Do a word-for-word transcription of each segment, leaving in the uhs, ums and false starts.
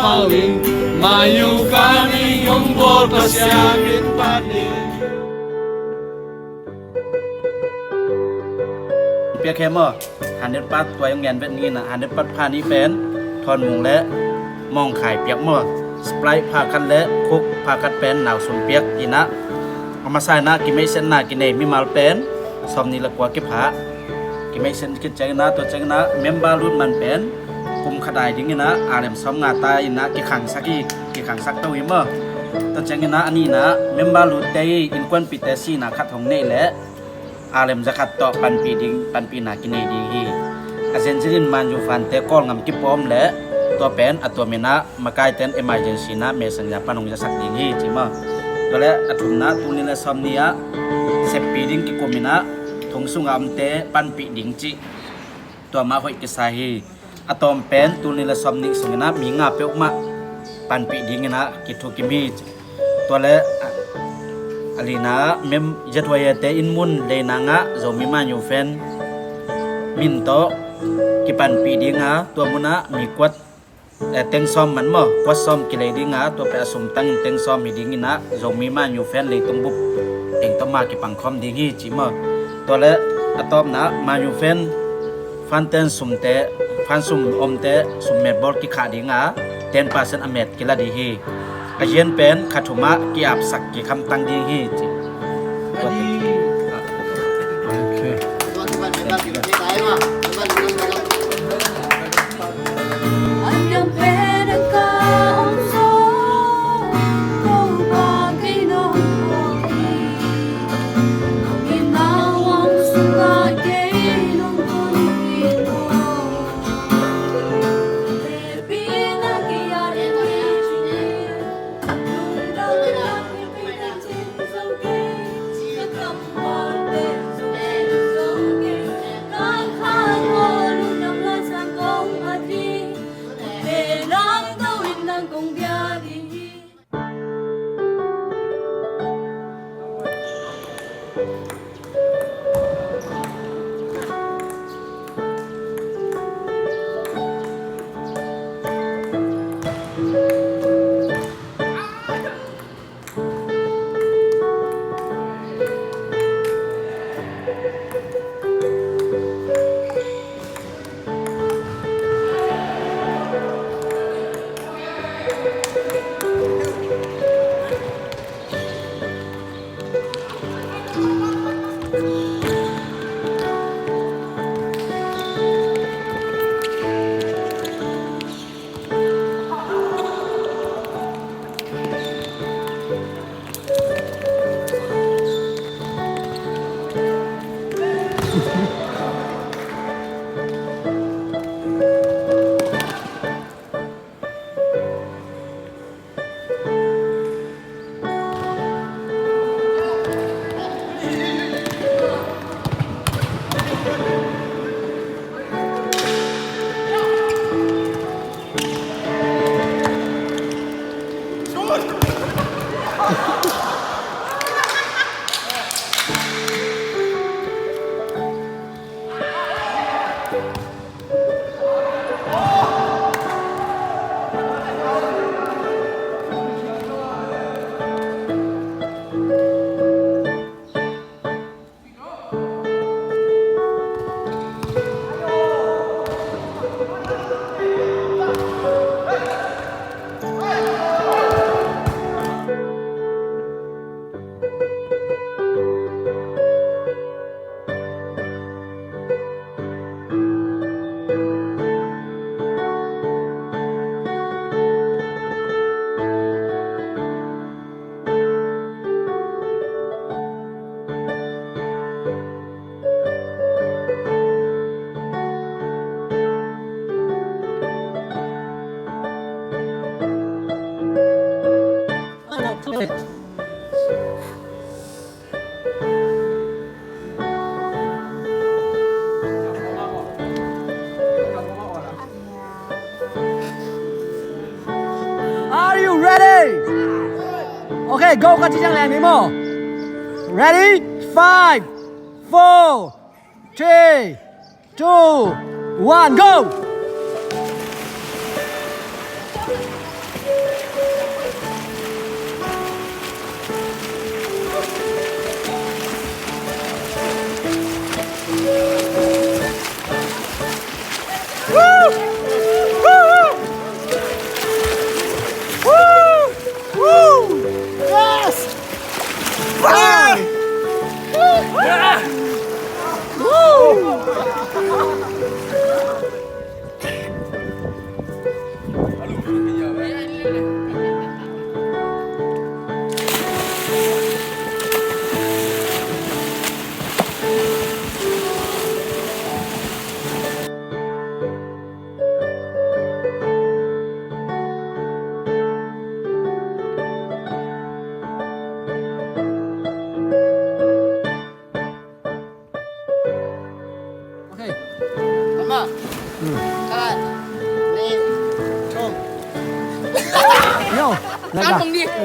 Mayu kani hong bawl Pasian min panin. Piak he maw? Hundred baht tua hong gen vet ni in ah, hundred baht pha nih pen Thawn Mung le Mawng Khai piak maw? Sprite pha khat le Coke pha khat pen nau sum piak in ah, a masa in ah kimeihsetna kinei mimal pen sawmnih le kua kipha. Kimeihset khit ciangin ah, tua ciangin ah member lut man pen kum khat ai dingin ah alem sawmnga ta in ah kikhangsak hi, kikhangsak to hi maw? Tua ciangin ah a nihna ah member lutte i innkuanpihte sihna khat hong neih leh alem za khat tawh panpih ding, panpihna kinei ding hi. A zenzen in Man U fante Kawlgam kipawm leh tua pen a tuam in ah makaite in emergency in ah Messenger pan hong zasak ding hi ci maw? Tua leh a thumna tul nih le sawmnih ah seppih ding kikum in ah thong sungah omte panpih ding cih tua mah hoih kisa hi. A tawm pen tul nih le sawmnih sungin ah mi nga peuhmah panpih dingin ah kithukim hi. Tua leh a, a lina ah mem Z Y A te inn mun lei nang ah Zomi Man U fan min tawh kipanpih ding a, tua mun ah mi kuat, eh, teng sawm man maw, kuat sawm kilei ding a, tua pen a sum tangin teng sawm hi dingin ah Zomi Man U fan leitung bup teng tawh mah kipangkhawm ding hi ci maw? Tua leh a tawpna ah Man U fan, fan ten sumte, fan sum omte sum metbawl kikhah ding a, ten percent a met kila ding hi. A hian pen kha thum ah ki-apsak kikhamtang ding hi ci. Okay. Are you ready? Okay, go ka ci ciang leng ni maw. Ready? Five, four, three, two, one, go!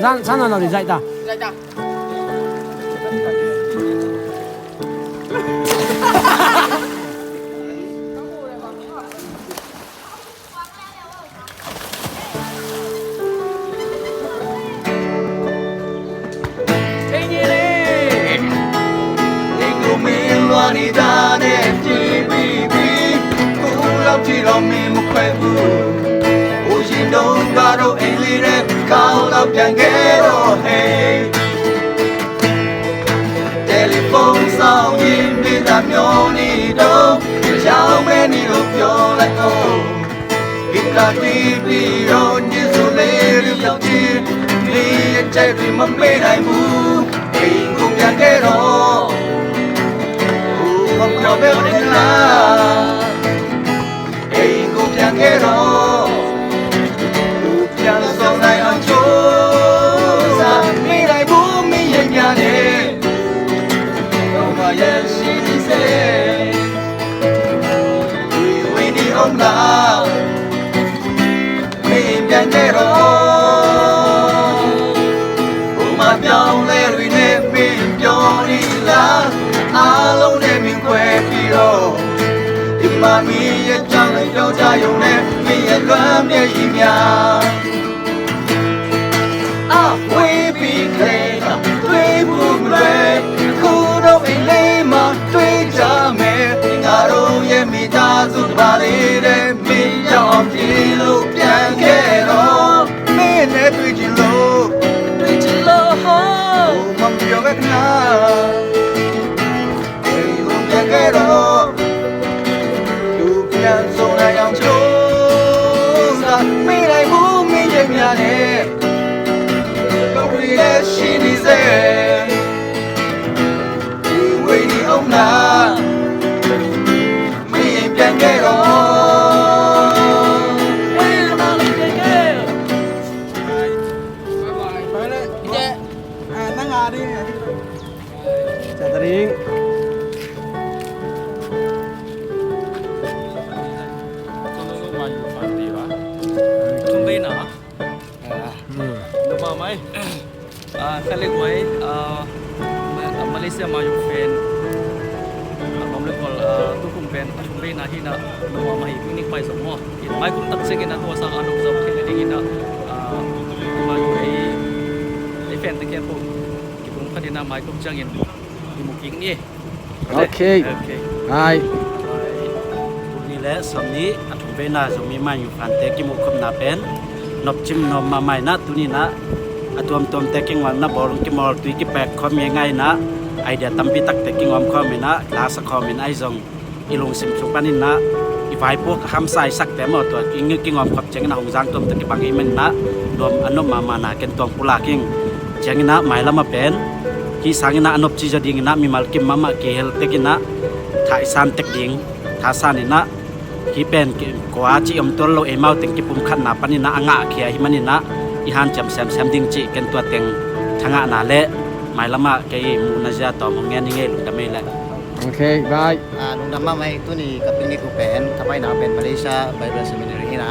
Zan san na lo di zaita. Telephone စောင့်ရင်း မိသားမျိုး နည်းတို့ ပြောင်းမနေလို့ ပြောလိုက်အောင်။ ဂီတတီးပြီးတော့ ညစ်စိုးလေး တစ်ယောက်ချင်း နေရာချက်တွေ မမေ့နိုင်ဘူး။ အိမ်ကိုပြန်ခဲ့တော့ အိမ်ကိုပြန်ခဲ့တော့ ပြန်လည်ဆုံနိုင်အောင် ကြိုးစား။ မင်းလိုက်ဖို့ မင်းရဲ့ညနေ တော့မှ ရရှိနေစေ။ တွေ့ဝေးနေအောင်လား။ မင်းပြန်ခဲ့တော့ ဘဝမှာ ပြောင်းလဲတွေနဲ့ မင်းပျော်နေလား။ အားလုံးနဲ့ မင်းခွဲပြီးတော့ ဒီမှာ မင်းရဲ့ကြောင်းနဲ့ ပြောကြရုံနဲ့ မင်းရဲ့လွမ်းမျက်ရည်များ အဝေးပြီး ခဲတာတွေ့ဖို့ မလွယ်။ အခုတော့ အိမ်လေးမှာ တွေ့ကြမယ်။ ငါတို့ရဲ့ မိသားစု တစ်ပါးလေးထဲ မင်းရောက်အောင် ဒီလိုပြန်ခဲ့တော့ မင်းနဲ့ တွေ့ချင်လို့ တွေ့ချင်လို့ ဟော မပြောပဲ ခဏ အိမ်ကိုပြန်ခဲ့တော့ သူပြန်ဆုံနိုင်အောင် ကြိုးစား။ မင်းလိုက်ဖို့ မင်းရဲ့ညနေ တော့ ရရှိနေစေ။ တွေ့ဝေးနေအောင်လား။ မင်းပြန်ခဲ့တော့ မင်းပြန်ခဲ့တော့ Bye bye. Bye bye. Ite, ah, nang adi. Catering. Tung bei na. Ah. Hmm. Nop mahmah ei. Ah, Khalek Wai, ah, Ma-, Malaysia Mayu fan. Ah, bang le kol, ah, tu kum pen, ah, tung bei na hi na, nop mahmah ei, tu nik pai song mo. Mai kum tak sek in a tua sang a nop zong thei na ding in a, ah, Mayu ei, ei fan te kiang pum. Kipum khat in a mai kum ciangin i mu kik ni. Ok. Ok. Hai. Tuni le sam ni a thum veina Zomi Mayu fante kimuh khopna pen nopcim nuam mahmah in a, tuni in a a tuamtuamte kingawlna bawlung kimawl tui kipek khawm ngeingai in a, idea tampi takte kingawm khawm in a, la sa khawm in a, ahi zong i lungsim sung panin a i vaipuak a hamsa i sakte maw, tua i kingawm khop ciangin a hong zang tuam tawh kibang ahih manin a nuam a nop mahmah na ken tuang pulak ing. Ciangin a mailam a pen hih sangin a a nopci zaw dingin a mimal kim mahmah kihel tekin a tha i san tek ding, tha san in a hih pen kua cih om tuan lo, eimau teng kipumkhatna panin a a ngahkhia ahih manin a i hanciam semsem ding cih ken tua teng thangahna le mailam ah kei muhna zia tawm hong ngen hi ngei. Lungdam ei le. Ok, bye. Ah, lungdam mahmah ei. Tuni ka picnic uh pen, ka paina uh pen Malaysia Bible Seminary hi in a,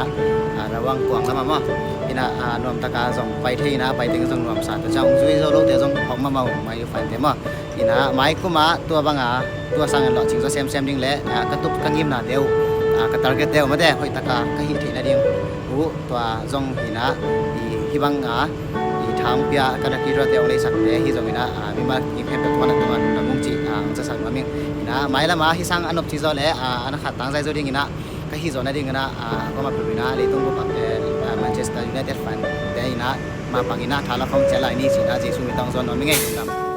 ah, Rawang kuang lam ah maw. Hi in a, ah, nuamtak a zong pai thei in a, pai teng zong nuamsa, tua ciang hong zui zo lote zong hong mahmah uh, Mayu fante maw. Hi in a, mai kum ah tua bang a, tua sangin lawhcing zaw semsem ding le, ah, ka tup ka ngimnate uh, ah, ka targette uh mate hoihtak a ka hih theih nading uh, tua zong hi in a, i, hih bang a i tha hong pia ka lucky draw te hong leisakte hi zongin a, a, mimal kim khempeuh tungah na tungah lungdam ung cih, a, hong cisak nuam ing. Hi in a, mailam a hih sang a nopci zaw le, a, a na khat tangzai zaw dingin a, ka hih zawh nadingin a, a, kuamah peuh in a, leitung bup a, e, a, Manchester United fan te in a, mapang in a, tha la khawm ciat lai ni ci in a, Jesuh min tawh hong zawn nuam ing ei. Lungdam.